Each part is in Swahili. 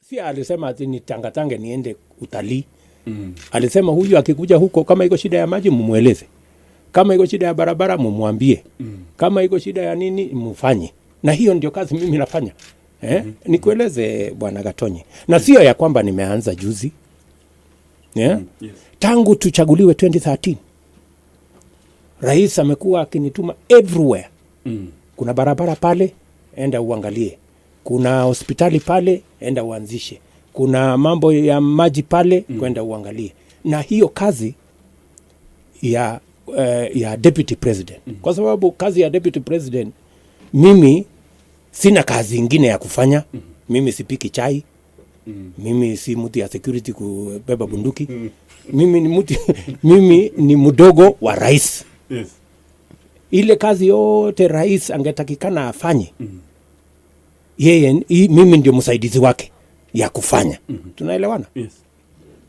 Si alisema ati nitangatange niende utalii. Alisema huyu akikuja huko, kama iko shida ya maji mumweleze, kama iko shida ya barabara mumwambie, kama iko shida ya nini mufanye. Na hiyo ndio kazi mimi nafanya. Eh? Nikueleze Bwana Gatonye, na sio ya kwamba nimeanza juzi, yeah? Yes. Tangu tuchaguliwe 2013 rais amekuwa akinituma everywhere. Kuna barabara pale, enda uangalie. Kuna hospitali pale, enda uanzishe. Kuna mambo ya maji pale, kwenda uangalie. Na hiyo kazi ya deputy president, kwa sababu kazi ya deputy president, mimi sina kazi ingine ya kufanya. Mimi sipiki chai, mimi si mtu ya security kubeba bunduki. Mimi ni mdogo wa rais. Ile kazi yote rais angetakikana afanye, yeye mimi ndio msaidizi wake ya kufanya. Tunaelewana? Yes.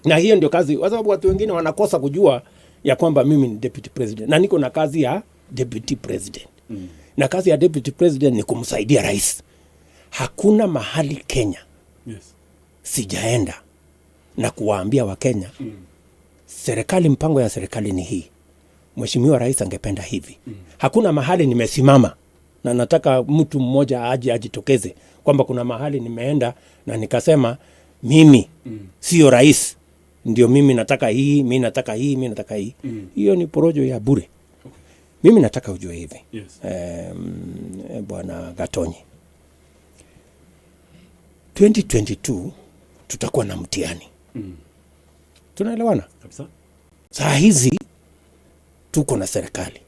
Na hiyo ndio kazi, kwa sababu watu wengine wanakosa kujua ya kwamba mimi ni deputy president na niko na kazi ya deputy president. Na kazi ya deputy president ni kumsaidia rais. Hakuna mahali Kenya sijaenda na kuwaambia Wakenya, serikali, mpango ya serikali ni hii, mheshimiwa rais angependa hivi. Hakuna mahali nimesimama na nataka mtu mmoja aje ajitokeze kwamba kuna mahali nimeenda na nikasema mimi sio rais, ndio mimi nataka hii, mimi nataka hii, mimi nataka hii. Hiyo ni porojo ya bure. Mimi nataka ujue hivi, Bwana Gatonye, 2022 tutakuwa na mtihani. Tunaelewana? Kabisa. Saa hizi tuko na serikali,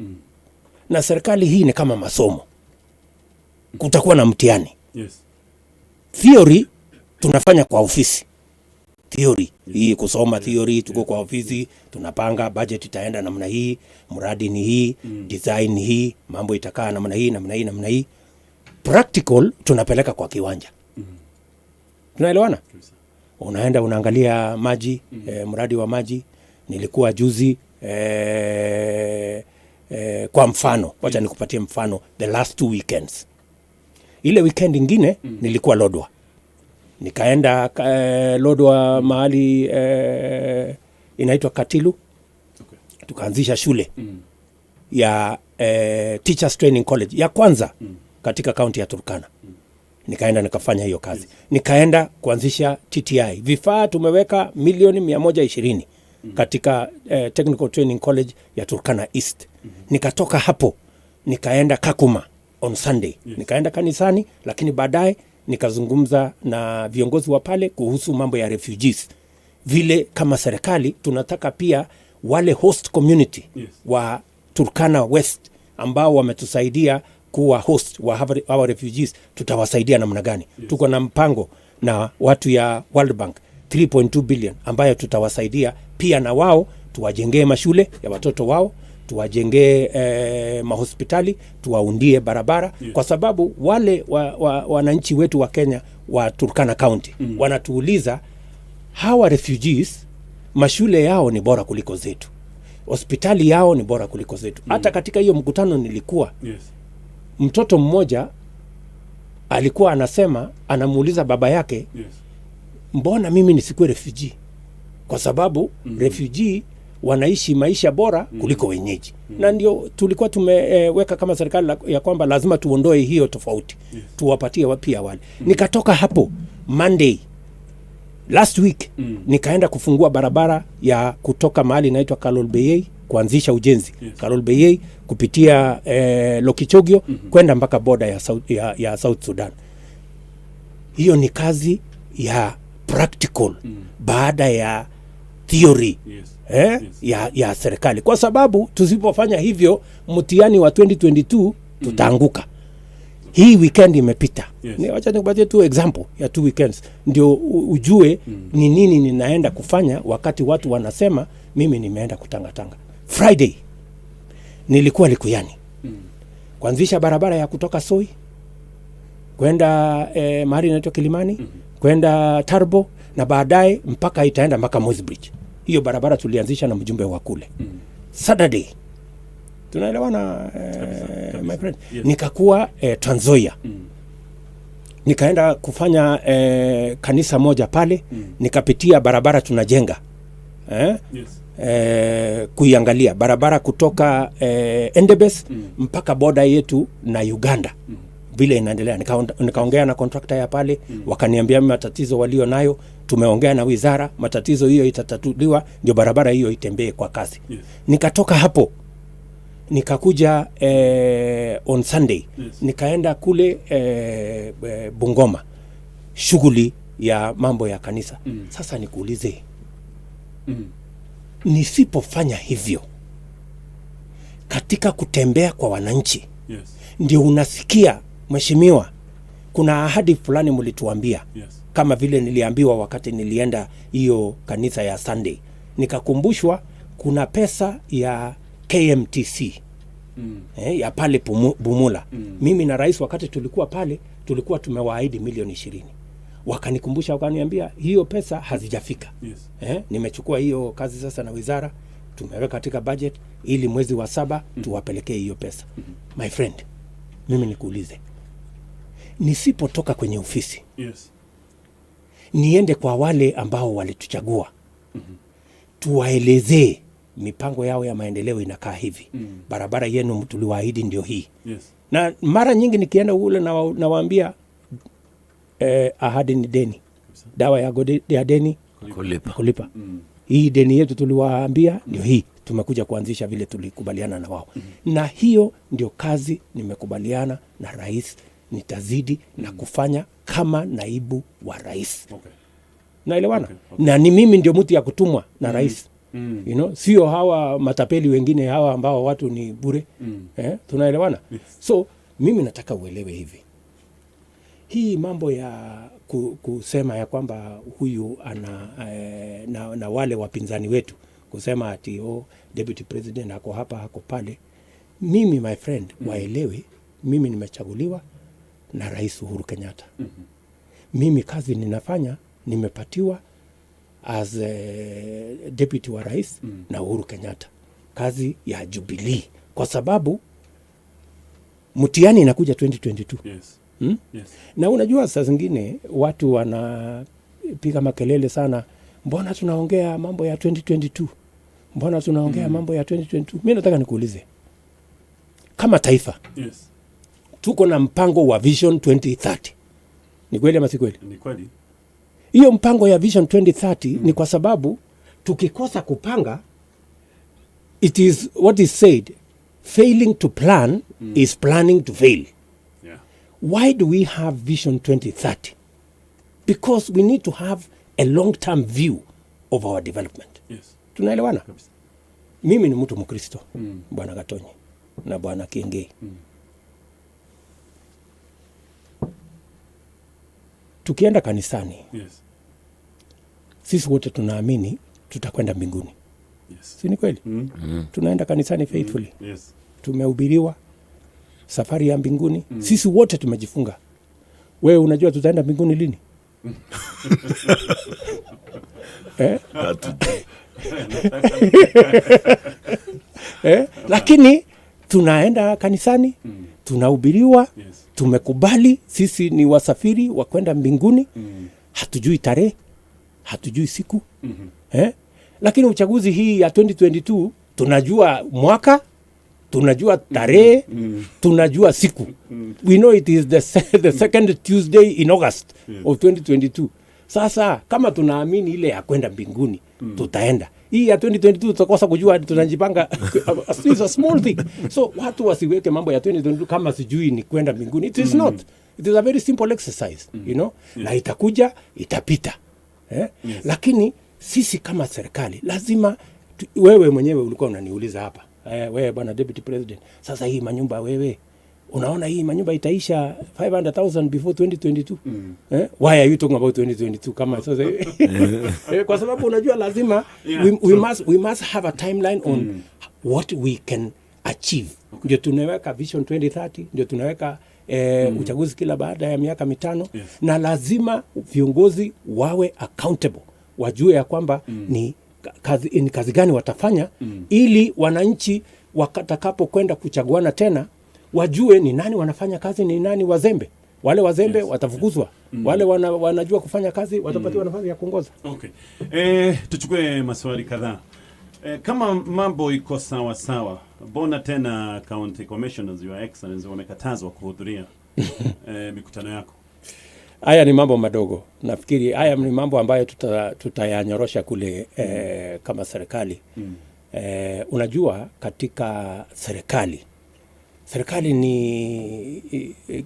na serikali hii ni kama masomo, kutakuwa na mtihani. Theory tunafanya kwa ofisi, theory hii kusoma theory, tuko kwa ofisi tunapanga budget itaenda namna hii, mradi ni hii, design ni hii, mambo itakaa namna hii, namna hii, namna hii. Practical tunapeleka kwa kiwanja. Tunaelewana? Kabisa. Unaenda unaangalia maji, mradi wa maji nilikuwa juzi, kwa mfano, wacha nikupatie mfano, the last two weekends. Ile weekend ingine nilikuwa Lodwar, nikaenda Lodwar mahali inaitwa Katilu, tukaanzisha shule ya Teachers Training College ya kwanza katika kaunti ya Turkana. Nikaenda nikafanya hiyo kazi. Nikaenda kuanzisha TTI. Vifaa tumeweka milioni 120 katika Technical Training College ya Turkana East. Nikatoka hapo nikaenda Kakuma on Sunday. Nikaenda kanisani, lakini baadaye nikazungumza na viongozi wa pale kuhusu mambo ya refugees. Vile kama serikali tunataka pia wale host community wa Turkana West ambao wametusaidia kuwa host wa hawa refugees, tutawasaidia namna gani? Tuko na mpango na watu ya World Bank 3.2 billion ambayo tutawasaidia pia na wao, tuwajengee mashule ya watoto wao, tuwajengee mahospitali, tuwaundie barabara, kwa sababu wale wananchi wetu wa Kenya wa Turkana County wanatuuliza hawa refugees mashule yao ni bora kuliko zetu, hospitali yao ni bora kuliko zetu. Hata katika hiyo mkutano nilikuwa, mtoto mmoja alikuwa anasema, anamuuliza baba yake, mbona mimi nisikuwe refugee? Kwa sababu refugee wanaishi maisha bora kuliko wenyeji. Na ndio tulikuwa tumeweka kama serikali ya kwamba lazima tuondoe hiyo tofauti, tuwapatie pia wale. Nikatoka hapo Monday last week, nikaenda kufungua barabara ya kutoka mahali inaitwa Kalolbeyei, kuanzisha ujenzi Kalolbeyei kupitia Lokichogio kwenda mpaka boda ya South Sudan. Hiyo ni kazi ya practical baada ya theory ya serikali, kwa sababu tusipofanya hivyo mtihani wa 2022 tutaanguka. Hii weekend imepita. Wacha nikupatie tu example ya two weekends ndio ujue ni nini ninaenda kufanya wakati watu wanasema mimi nimeenda kutangatanga. Friday nilikuwa Likuyani kuanzisha barabara ya kutoka Soi kwenda mahali inaitwa Kilimani, kwenda Tarbo na baadaye mpaka itaenda mpaka Moi's Bridge. Hiyo barabara tulianzisha na mjumbe wa kule. Saturday, tunaelewana, Kabisa, kabisa. my friend? Yes. Nikakuwa Trans Nzoia. Nikaenda kufanya kanisa moja pale. Nikapitia barabara tunajenga, eh? Yes. Kuiangalia barabara kutoka Endebess mpaka boda yetu na Uganda vile inaendelea. Nikaongea na contractor ya pale. Wakaniambia matatizo walio nayo, tumeongea na wizara, matatizo hiyo itatatuliwa ndio barabara hiyo itembee kwa kasi. Nikatoka hapo nikakuja on Sunday. Nikaenda kule Bungoma, shughuli ya mambo ya kanisa. Sasa nikuulize, nisipofanya hivyo katika kutembea kwa wananchi, ndio unasikia, mheshimiwa, kuna ahadi fulani mlituambia, kama vile niliambiwa wakati nilienda hiyo kanisa ya Sunday, nikakumbushwa kuna pesa ya KMTC ya pale Bumula. Mimi na rais wakati tulikuwa pale tulikuwa tumewaahidi milioni 20. Wakanikumbusha, wakaniambia hiyo pesa hazijafika. Nimechukua hiyo kazi sasa na wizara, tumeweka katika budget ili mwezi wa saba tuwapelekee hiyo pesa. My friend, mimi nikuulize, nisipotoka kwenye ofisi niende kwa wale ambao walituchagua, tuwaelezee mipango yao ya maendeleo inakaa hivi, barabara yenu tuliwaahidi ndio hii. Na mara nyingi nikienda ule nawaambia ahadi ni deni, dawa ya deni kulipa. Kulipa. Hii deni yetu tuliwaambia ndio hii tumekuja kuanzisha vile tulikubaliana na wao. Na hiyo ndio kazi nimekubaliana na rais nitazidi na kufanya kama naibu wa rais. Naelewana? Okay. Na ni mimi ndio mtu ya kutumwa na rais, sio hawa matapeli wengine hawa ambao watu ni bure. Tunaelewana? Yes. So mimi nataka uelewe hivi, hii mambo ya kusema ya kwamba huyu ana na wale wapinzani wetu kusema ati, oh, deputy president ako hapa, ako pale, mimi, my friend, waelewe mimi nimechaguliwa na Rais Uhuru Kenyatta. Mimi kazi ninafanya nimepatiwa as deputy wa rais na Uhuru Kenyatta, kazi ya Jubilee, kwa sababu mtihani inakuja 2022. Yes. Na unajua saa zingine watu wanapiga makelele sana, mbona tunaongea mambo ya 2022, mbona tunaongea mambo ya 2022? Mi nataka nikuulize, kama taifa tuko na mpango wa Vision 2030, ni kweli ama si kweli? Ni kweli. Hiyo mpango ya Vision 2030 ni kwa sababu tukikosa kupanga, it is what is said, failing to plan is planning to fail. Why do we have Vision 2030? Because we need to have a long term view of our development. Tunaelewana? Kabisa. Mimi ni mtu Mkristo, Bwana Gatonyi na Bwana Kiengei. Tukienda kanisani, sisi wote tunaamini tutakwenda mbinguni, si ni kweli? Tunaenda kanisani faithfully. Tumehubiriwa safari ya mbinguni. Sisi wote tumejifunga. Wewe unajua tutaenda mbinguni lini, eh? Eh? Lakini tunaenda kanisani, tunahubiriwa, tumekubali sisi ni wasafiri wa kwenda mbinguni. Hatujui tarehe, hatujui siku, eh? Lakini uchaguzi hii ya 2022 tunajua mwaka, tunajua tarehe, tunajua siku. We know it is the second Tuesday in August of 2022. Sasa kama tunaamini ile ya kwenda mbinguni, tutaenda. Hii ya 2022 tutakosa kujua tunajipanga. It's a small thing. So watu wasiweke mambo ya 2022 kama sijui ni kwenda mbinguni. It is not. It is a very simple exercise. Na itakuja, itapita, eh? Yes. Lakini sisi kama serikali lazima wewe mwenyewe ulikuwa unaniuliza hapa, wewe bwana deputy president, sasa hii manyumba, wewe unaona hii manyumba itaisha 500,000 before 2022? Eh? Why are you talking about 2022 kama sasa, kwa sababu unajua lazima we must have a timeline on what we can achieve. Ndio tunaweka Vision 2030, ndio tunaweka uchaguzi kila baada ya miaka 5. Na lazima viongozi wawe accountable, wajue ya kwamba ni kazi gani watafanya ili wananchi watakapo kwenda kuchaguana tena wajue ni nani wanafanya kazi, ni nani wazembe. Wale wazembe watafukuzwa. Wale wanajua kufanya kazi watapatiwa nafasi ya kuongoza. Okay. Tuchukue maswali kadhaa. Kama mambo iko sawa sawa, mbona tena county commissioners, Your Excellency, wamekatazwa kuhudhuria mikutano yako? Haya ni mambo madogo. Nafikiri haya ni mambo ambayo tutayanyorosha kule kama serikali. Unajua katika serikali ni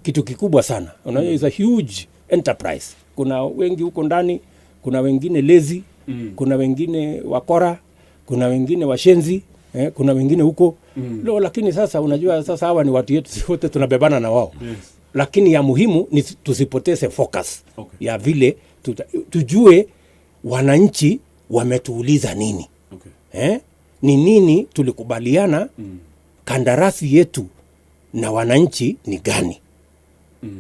kitu kikubwa sana. Unajua, is a huge enterprise. Kuna wengi huko ndani, kuna wengine lazy, kuna wengine wakora, kuna wengine washenzi, kuna wengine huko. Lo, lakini sasa unajua sasa hawa ni watu yetu, wote tunabebana na wao. Lakini ya muhimu ni tusipoteze focus ya vile tujue wananchi wametuuliza nini. Ni nini tulikubaliana, kandarasi yetu na wananchi ni gani?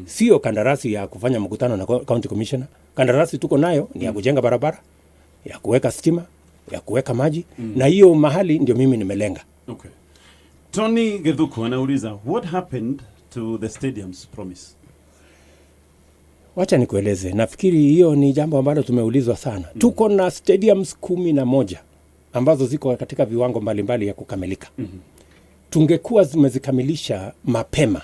Sio kandarasi ya kufanya mkutano na county commissioner. Kandarasi tuko nayo ni ya kujenga barabara, ya kuweka stima, ya kuweka maji, na hiyo mahali ndio mimi nimelenga. Okay. Tony Gedhuku anauliza, what happened to the stadiums promise? Wacha nikueleze, nafikiri hiyo ni jambo ambalo tumeulizwa sana. Tuko na stadiums 11 ambazo ziko katika viwango mbalimbali ya kukamilika. Tungekuwa zimezikamilisha mapema,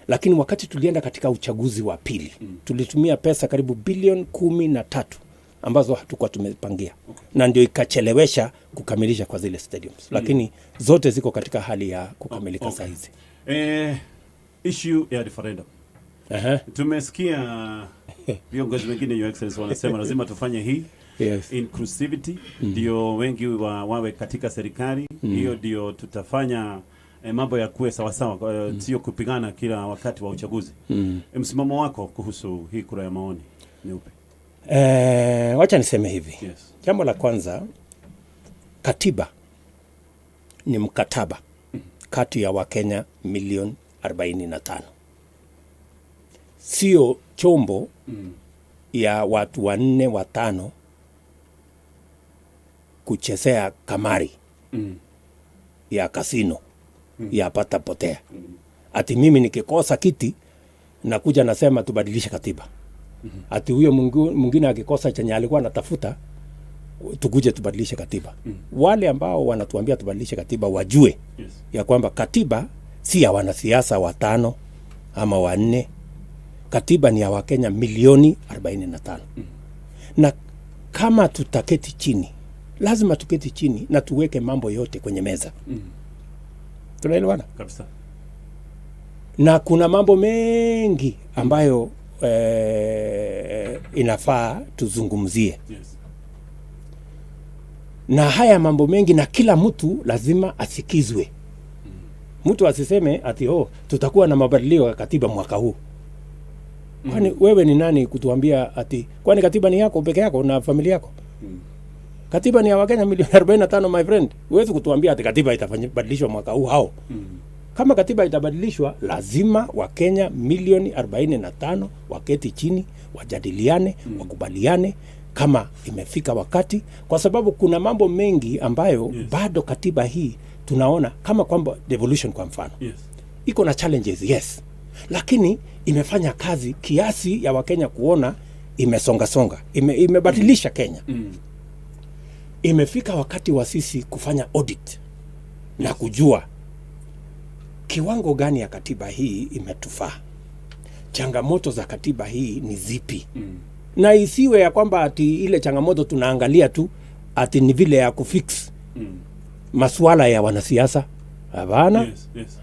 lakini wakati tulienda katika uchaguzi wa pili, tulitumia pesa karibu bilioni 13 ambazo hatukuwa tumepangia. Na ndio ikachelewesha kukamilisha kwa zile stadiums. Lakini zote ziko katika hali ya kukamilika saa hizi. Issue ya referendum. Tumesikia viongozi wengine, Your Excellency, wanasema lazima tufanye hii inclusivity, ndio wengi wawe katika serikali. Hiyo ndio tutafanya mambo ya kuwe sawa sawa, sio kupigana kila wakati wa uchaguzi. Msimamo wako kuhusu hii kura ya maoni ni upi? Wacha niseme hivi. Jambo la kwanza, katiba ni mkataba kati ya Wakenya milioni 45. Sio chombo ya watu 4 5 kuchezea kamari ya kasino ya pata potea. Ati mimi nikikosa kiti nakuja nasema tubadilishe katiba. Ati huyo mwingine akikosa chenye alikuwa anatafuta tukuje tubadilishe katiba. Wale ambao wanatuambia tubadilishe katiba wajue ya kwamba katiba si ya wanasiasa 5 ama 4. Katiba ni ya Wakenya milioni 45. Na kama tutaketi chini, lazima tuketi chini na tuweke mambo yote kwenye meza. Tunaelewana? Kabisa. Na kuna mambo mengi ambayo inafaa tuzungumzie. Na haya mambo mengi, na kila mtu lazima asikizwe. Mtu asiseme ati oh, tutakuwa na mabadiliko ya katiba mwaka huu. Kwani wewe ni nani kutuambia ati kwani katiba ni yako peke yako na familia yako? Katiba ni ya Wakenya milioni 45, my friend. Huwezi kutuambia ati katiba itabadilishwa mwaka huu hao. Kama katiba itabadilishwa, lazima Wakenya milioni 45 waketi chini, wajadiliane, wakubaliane kama imefika wakati, kwa sababu kuna mambo mengi ambayo bado katiba hii tunaona kama kwamba devolution kwa mfano. Iko na challenges, yes. Lakini imefanya kazi kiasi ya Wakenya kuona imesonga songa, imebadilisha Kenya. Imefika wakati wa sisi kufanya audit na kujua kiwango gani ya katiba hii imetufaa. Changamoto za katiba hii ni zipi? Na isiwe ya kwamba ati ile changamoto tunaangalia tu ati ni vile ya kufix masuala ya wanasiasa. Hapana.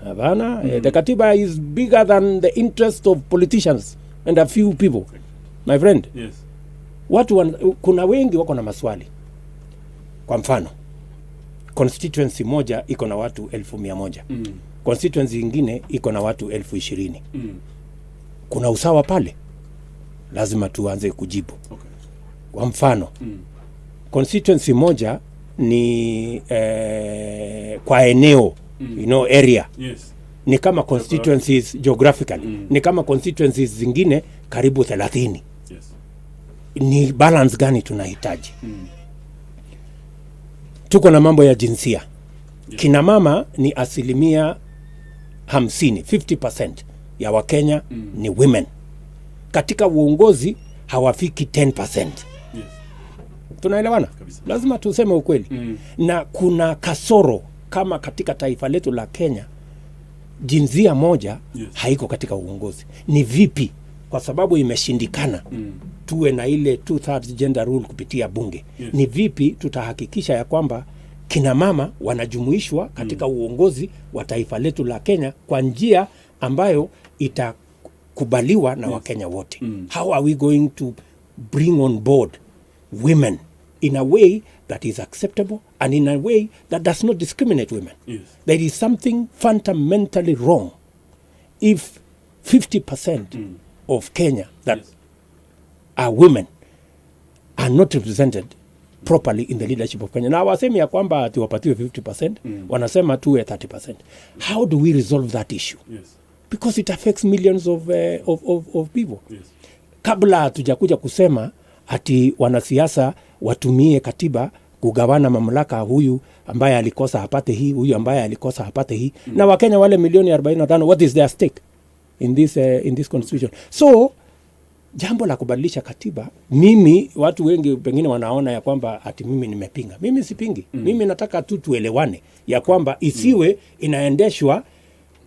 Hapana. The katiba is bigger than the interest of politicians and a few people. My friend. Kuna wengi wako na maswali. Kwa mfano, constituency moja iko na watu 100,000. Constituency nyingine iko na watu 20,000. Kuna usawa pale? Lazima tuanze kujibu. Kwa mfano, constituency moja ni kwa eneo, you know, area. Ni kama constituencies geographically. Ni kama constituencies zingine karibu 30. Ni balance gani tunahitaji? Tuko na mambo ya jinsia. Kina mama ni 50%, 50% ya Wakenya ni women. Katika uongozi hawafiki 10%. Tunaelewana? Kabisa. Lazima tuseme ukweli. Na kuna kasoro kama katika taifa letu la Kenya, jinsia moja haiko katika uongozi. Ni vipi? Kwa sababu imeshindikana tuwe na ile 2/3 gender rule kupitia bunge. Ni vipi tutahakikisha ya kwamba kina mama wanajumuishwa katika uongozi wa taifa letu la Kenya kwa njia ambayo itakubaliwa na Wakenya wote? How are we going to bring on board women in a way that is acceptable and in a way that does not discriminate women? There is something fundamentally wrong if 50% of Kenya that are women are not represented properly in the leadership of Kenya. Na wasemi ya kwamba ati wapatiwe 50%, wanasema tuwe 30%. How do we resolve that issue? Because it affects millions of people. Kabla hatujakuja kusema ati wanasiasa watumie katiba kugawana mamlaka, huyu ambaye alikosa apate hii, huyu ambaye alikosa apate hii. Na Wakenya wale milioni 45, what is their stake in this constitution? So jambo la kubadilisha katiba, mimi, watu wengi pengine wanaona ya kwamba ati mimi nimepinga. Mimi sipingi. Mimi nataka tu tuelewane ya kwamba isiwe inaendeshwa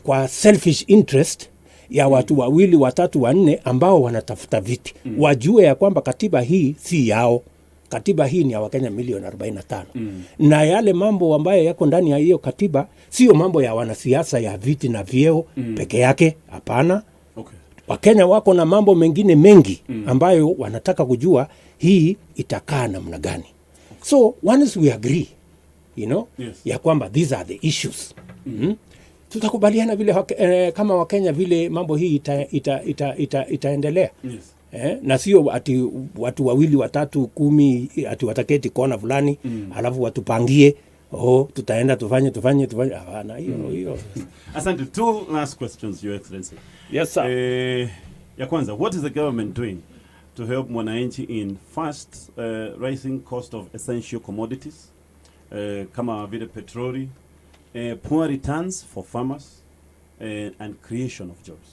kwa selfish interest ya watu wawili, watatu, wanne ambao wanatafuta viti. Wajue ya kwamba katiba hii si yao. Katiba hii ni ya Wakenya milioni 45. Na yale mambo ambayo yako ndani ya hiyo katiba sio mambo ya wanasiasa ya viti na vyeo peke yake. Hapana. Wakenya wako na mambo mengine mengi ambayo wanataka kujua hii itakaa namna gani. So once we agree ya kwamba these are the issues, tutakubaliana vile kama Wakenya vile mambo hii itaendelea. Na sio ati watu wawili, watatu, 10 ati wataketi kona fulani alafu watupangie, "Oh, tutaenda tufanye, tufanye, tufanye." Hapana, hiyo hiyo. Asante. Two last questions, Your Excellency. Yes, sir. Ya kwanza, what is the government doing to help mwananchi in fast rising cost of essential commodities kama vile petroli, poor returns for farmers and creation of jobs?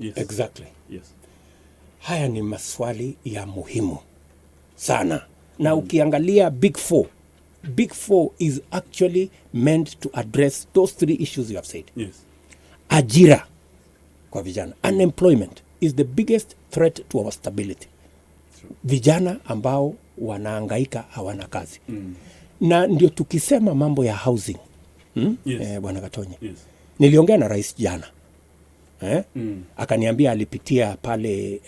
Yes. Exactly. Yes. Haya ni maswali ya muhimu sana, na ukiangalia Big Four, Big Four is actually meant to address those three issues you have said. Ajira kwa vijana, unemployment is the biggest threat to our stability. Vijana ambao wanaangaika hawana kazi, na ndio tukisema mambo ya housing, Bwana Gatonye, niliongea na rais jana, eh? Akaniambia alipitia pale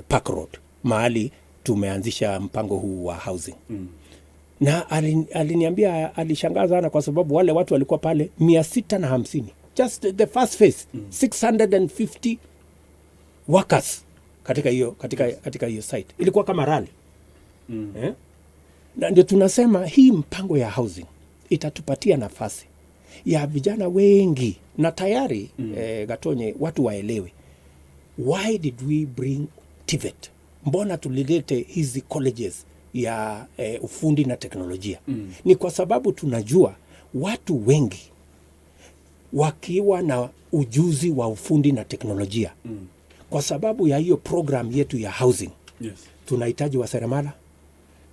Park Road mahali tumeanzisha mpango huu wa housing na aliniambia alishangaa sana kwa sababu wale watu walikuwa pale 650, just the first phase, 650 workers katika hiyo site. Ilikuwa kama rally, eh? Na ndio tunasema hii mpango ya housing itatupatia nafasi ya vijana wengi, na tayari Gatonye, watu waelewe, why did we bring TVET? Mbona tulilete hizi colleges ya ufundi na teknolojia? Ni kwa sababu tunajua watu wengi wakiwa na ujuzi wa ufundi na teknolojia, kwa sababu ya hiyo program yetu ya housing, tunahitaji waseremala,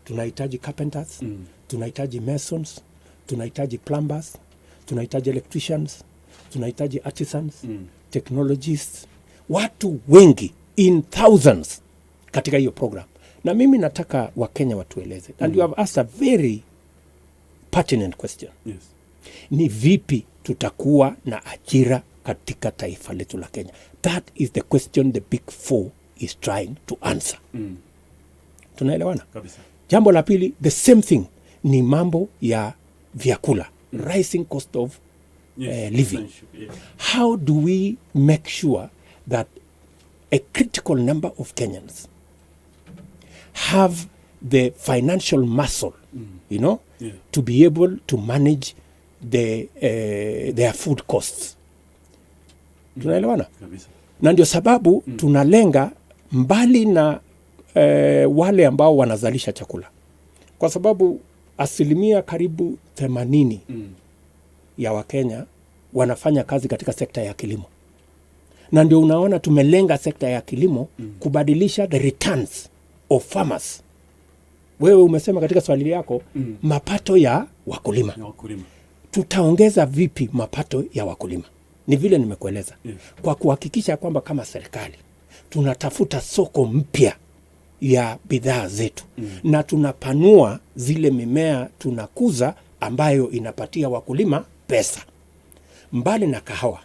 tunahitaji carpenters, tunahitaji masons, tunahitaji plumbers, tunahitaji electricians, tunahitaji artisans, technologists, watu wengi in thousands katika hiyo program. Na mimi nataka Wakenya watueleze, and you have asked a very pertinent question, ni vipi tutakuwa na ajira katika taifa letu la Kenya? That is the question the Big Four is trying to answer. Tunaelewana? Kabisa. Jambo la pili, the same thing, ni mambo ya vyakula, rising cost of living. Essential. Yes. How do we make sure that a critical number of Kenyans have the financial muscle to be able to manage their food costs? Tunaelewana? Kabisa. Na ndio sababu tunalenga mbali na wale ambao wanazalisha chakula, kwa sababu asilimia karibu 80 ya Wakenya wanafanya kazi katika sekta ya kilimo. Na ndio unaona tumelenga sekta ya kilimo kubadilisha the returns of farmers. Wewe umesema katika swali yako mapato ya wakulima. Ya wakulima. Tutaongeza vipi mapato ya wakulima? Ni vile nimekueleza. Yes. Kwa kuhakikisha kwamba kama serikali tunatafuta soko mpya ya bidhaa zetu na tunapanua zile mimea tunakuza ambayo inapatia wakulima pesa. Mbali na kahawa,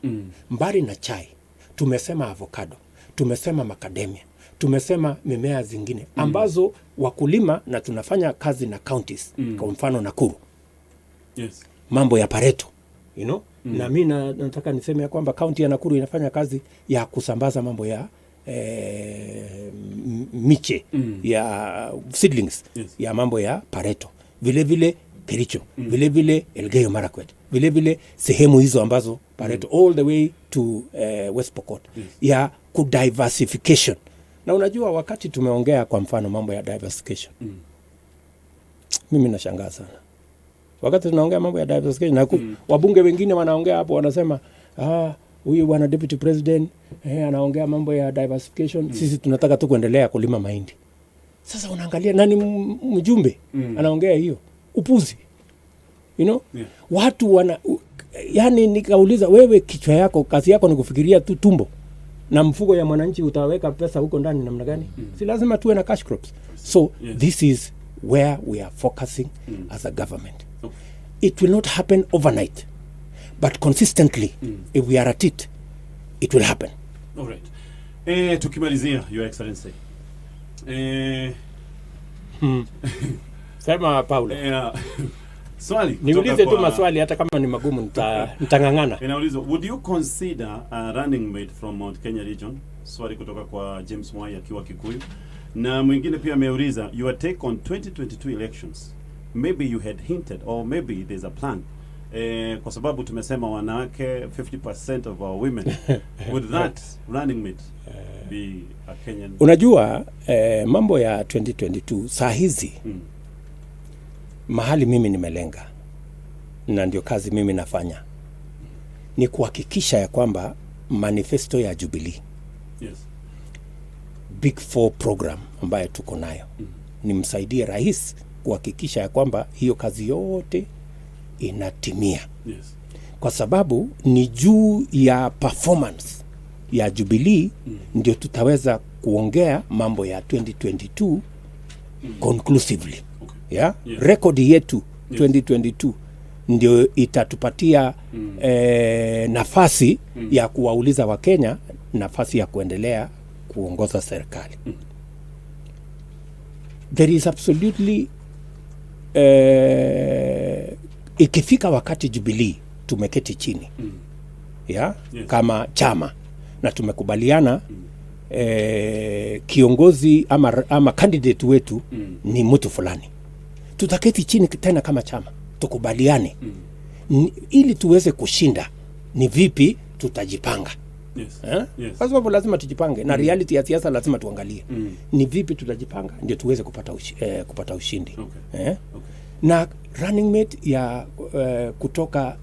mbali na chai, tumesema avocado, tumesema macadamia, tumesema mimea zingine ambazo wakulima, na tunafanya kazi na counties, kwa mfano Nakuru. Yes. Mambo ya pareto, you know? Na mi nataka niseme ya kwamba kaunti ya Nakuru inafanya kazi ya kusambaza mambo ya miche ya seedlings ya mambo ya pareto, vile vile Kericho, vile vile Elgeyo Marakwet, vile vile sehemu hizo ambazo pareto all the way to West Pokot ya kudiversification. Na unajua wakati tumeongea kwa mfano mambo ya diversification, mimi nashangaa sana wakati tunaongea mambo ya diversification na wabunge wengine wanaongea hapo wanasema huyu bwana deputy president anaongea mambo ya diversification, sisi tunataka tu kuendelea kulima mahindi. Sasa unaangalia nani mjumbe anaongea hiyo upuzi, you know? Yeah. Watu wana yani, nikauliza wewe, kichwa yako kazi yako ni kufikiria tu tumbo na mfuko ya mwananchi, utaweka pesa huko ndani namna gani? Si lazima tuwe na cash crops. So this is where we are focusing as a government. Okay. It will not happen overnight, but consistently, if we are at it, it will happen. All right. Tukimalizia, Your Excellency. Sema Paulo. Swali niulize tu maswali hata kama ni magumu, nitang'ang'ana. Inaulizwa, would you consider a running mate from Mount Kenya region? Swali kutoka kwa James Mwai akiwa Kikuyu. Na mwingine pia ameuliza, your take on 2022 elections. Maybe you had hinted or maybe there's a plan. Kwa sababu tumesema wanawake 50% of our women. Would that running mate be a Kenyan? Unajua mambo ya 2022 saa hizi mahali mimi nimelenga na ndio kazi mimi nafanya ni kuhakikisha ya kwamba manifesto ya Jubilee, yes, Big Four program ambayo tuko nayo, nimsaidie rais kuhakikisha ya kwamba hiyo kazi yote inatimia. Yes. Kwa sababu ni juu ya performance ya Jubilee ndio tutaweza kuongea mambo ya 2022 conclusively. Okay. Yeah? Yeah. Record yetu Yes. 2022 ndio itatupatia nafasi ya kuwauliza Wakenya nafasi ya kuendelea kuongoza serikali. There is absolutely ikifika wakati Jubilee tumeketi chini yeah? Yes. Kama chama na tumekubaliana kiongozi ama candidate wetu ni mtu fulani, tutaketi chini tena kama chama tukubaliane ili tuweze kushinda ni vipi tutajipanga. Yes. Yes. Kwa sababu lazima tujipange na reality ya siasa lazima tuangalie ni vipi tutajipanga ndio tuweze kupata, kupata ushindi. Okay. Eh? Okay. Na running mate ya kutoka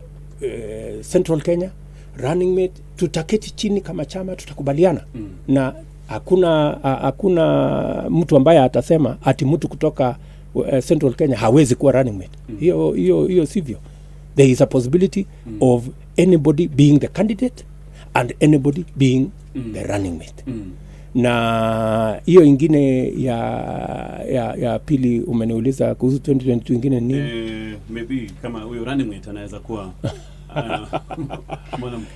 Central Kenya, running mate tutaketi chini kama chama tutakubaliana na hakuna mtu ambaye atasema ati mtu kutoka Central Kenya hawezi kuwa running mate. Hiyo sivyo. There is a possibility of anybody being the candidate and anybody being the running mate. Na hiyo ingine ya pili umeniuliza kuhusu 2022 ingine ni Maybe kama huyo running mate anaweza kuwa mwanamke.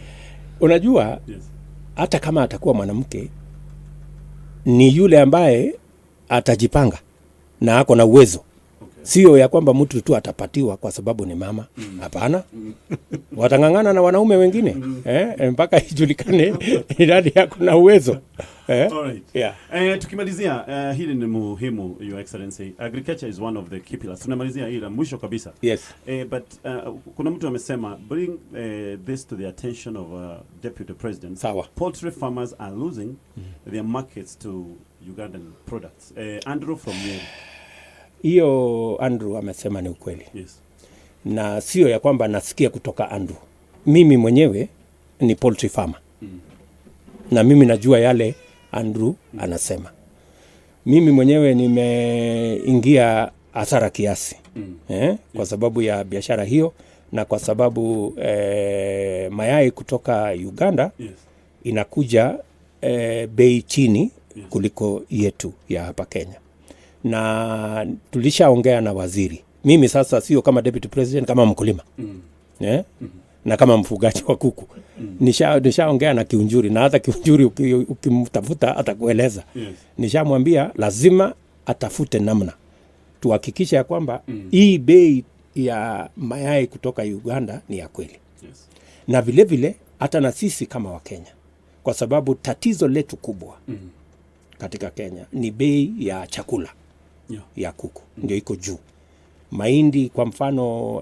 Unajua, Yes. hata kama atakuwa mwanamke ni yule ambaye atajipanga na ako na uwezo. Okay. Sio ya kwamba mtu tu atapatiwa kwa sababu ni mama. Hapana. Watang'ang'ana na wanaume wengine mpaka ijulikane idadi yako na uwezo. All right. Yeah. Tukimalizia hili ni muhimu, Your Excellency. Agriculture is one of the key pillars. Tunamalizia hili la mwisho kabisa. Yes. But kuna mtu amesema bring this to the attention of Deputy President. Sawa. Poultry farmers are losing their markets to Ugandan products. Andrew from Nyeri. Hiyo Andrew amesema ni ukweli. Yes. Na sio ya kwamba nasikia kutoka Andrew. Mimi mwenyewe ni poultry farmer. Na mimi najua yale Andrew anasema. Mimi mwenyewe nimeingia hasara kiasi kwa sababu ya biashara hiyo, na kwa sababu mayai kutoka Uganda inakuja bei chini kuliko yetu ya hapa Kenya. Na tulishaongea na waziri. Mimi sasa sio kama deputy president, kama mkulima na kama mfugaji wa kuku. Nishaongea na Kiunjuri, na hata Kiunjuri ukimtafuta atakueleza. Nishamwambia lazima atafute namna tuhakikishe ya kwamba hii bei ya mayai kutoka Uganda ni ya kweli. Na vile vile hata na sisi kama Wakenya, kwa sababu tatizo letu kubwa katika Kenya ni bei ya chakula ya kuku ndio iko juu. Mahindi kwa mfano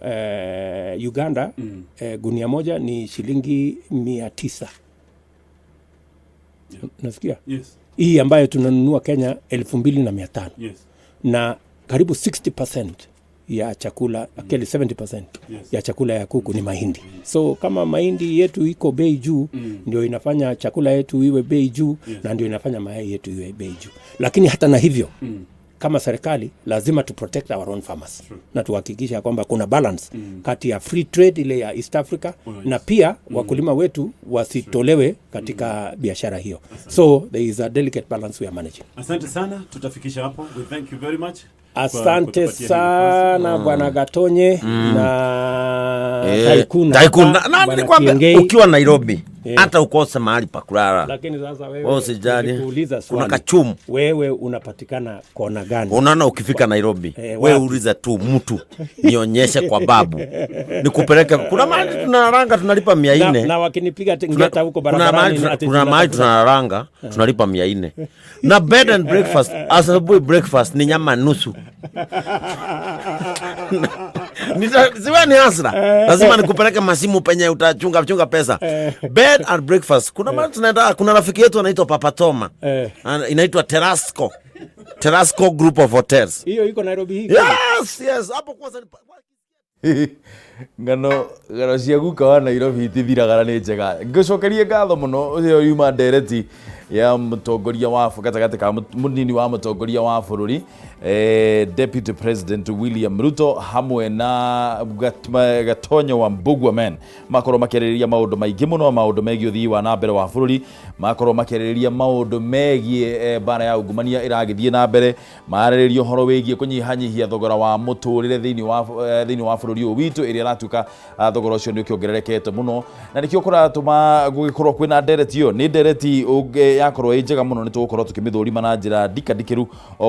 Uganda gunia moja ni shilingi 900. Nasikia? Yes. Hii ambayo tunanunua Kenya 2500. Na karibu 60% ya chakula, actually 70% ya chakula ya kuku ni mahindi. So kama mahindi yetu iko bei juu, ndio inafanya chakula yetu iwe bei juu, na ndio inafanya mayai yetu iwe bei juu. Lakini hata na hivyo, kama serikali lazima to protect our own farmers. Na tuhakikisha kwamba kuna balance kati ya free trade ile ya East Africa na pia wakulima wetu wasitolewe katika biashara hiyo. So there is a delicate balance we are managing. Asante sana, tutafikisha hapo. We thank you very much. Asante kutupatia hii nafasi. sana Bwana Gatonye na Tycoon Tycoon. hapa, Na Bwana nilikwambia Kiengei. ukiwa Nairobi hata ukose mahali pa kulala. Lakini sasa wewe Wewe usijali. nikuuliza Kuna swali. kachumu. Wewe unapatikana kona gani? Unaona, ukifika Nairobi we Wapi? uliza tu mtu nionyeshe kwa babu nikupeleke. Kuna mahali tunaranga tunalipa mia Na, nne na wakinipiga ngeta huko kuna mahali barabarani ati kuna mahali tunatafuta- tunaranga tunalipa 400 na bed and breakfast. Asubuhi breakfast ni nyama nusu. Siwe ni hasra, lazima nikupeleke masimu penye utachunga chunga pesa. Bed and breakfast, kuna mahali tunaenda, kuna rafiki yetu anaitwa Papa Toma. Inaitwa Terasco Group of Hotels. Hiyo iko Nairobi hii. Yes, hapo kwanza ni Ng'ano cia guka wa Nairobi itithiraga na nĩ njega. Ngũcokerie ngatho mũno. Ũcio yuma ndereti ya mũtongoria wa gatagatĩ ka mũnini wa mũtongoria wa bũrũri, Deputy President William Ruto, hamwe na Gatonyo wa Mbugua men, makorwo makĩarĩrĩria maũndũ maingĩ mũno, maũndũ megiĩ ũthii wa na mbere wa bũrũri, makorwo makĩarĩrĩria maũndũ megiĩ mbara ya ungumania ĩragĩthiĩ na mbere, marĩrĩria ũhoro wĩgiĩ kũnyihanyihia thogora wa mũtũrĩre thĩinĩ wa bũrũri ũyũ witũ, ĩrĩa ĩratuĩka thogora ũcio nĩ ũkĩongererekete mũno, na nĩkĩo kũratũma gũgĩkorwo kwĩna ndereti ĩyo. Nĩ ndereti yakorwo ĩ njega mũno, nĩ tũgũkorwo tũkĩmĩthũrima na njĩra ndikandikĩru o.